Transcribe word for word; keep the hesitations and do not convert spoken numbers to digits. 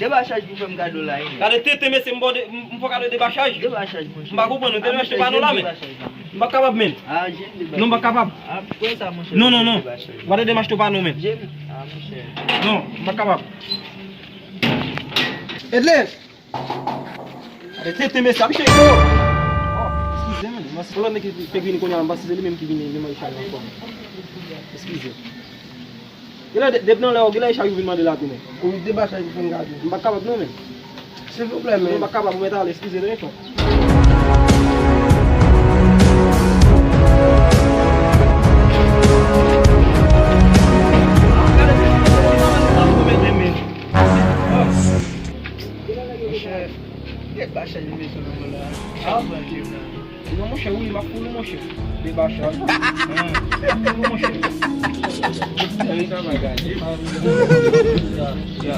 Debachaj pou fè m kado la, wi, men. Gade tenten, mesye, m ba w de, m, m fè w kado debachaj. Debachaj, monchè. M pa konprann, ou te debachaj pa nou la, men. M pa kapab, men. Ah, jwenn debachaj. Non, m pa kapab. Ah, kòman sa, monchè? Non, non, non. Debachaj. Gade debachaj pa nou, men. Jwenn. Ah, monchè. Non, m pa kapab. Edley! Gade tenten, mesye, ap cheke yo. Oh, eskize, men. Mwen se premye ki, ki vini kounye a, m panse se li menm ki vini, li mande chay ankò. Eskize. Genlè de, depi nan lè, genlè e chay ou vin mande la tou, men. Ou debachaj pou fè m gade. M pa kapab non, men. Silvouplè, men. Non, m pa kapab, ou mèt ale, eskize, non, fò. Monchè, debachaj m bezwen nan la. Ah, Bondye, nan. Non, monchè, wi, m ap pou nou, monchè. Debachaj. Ah, m ap pou nou, monchè. Sa va gade. Ya, ya.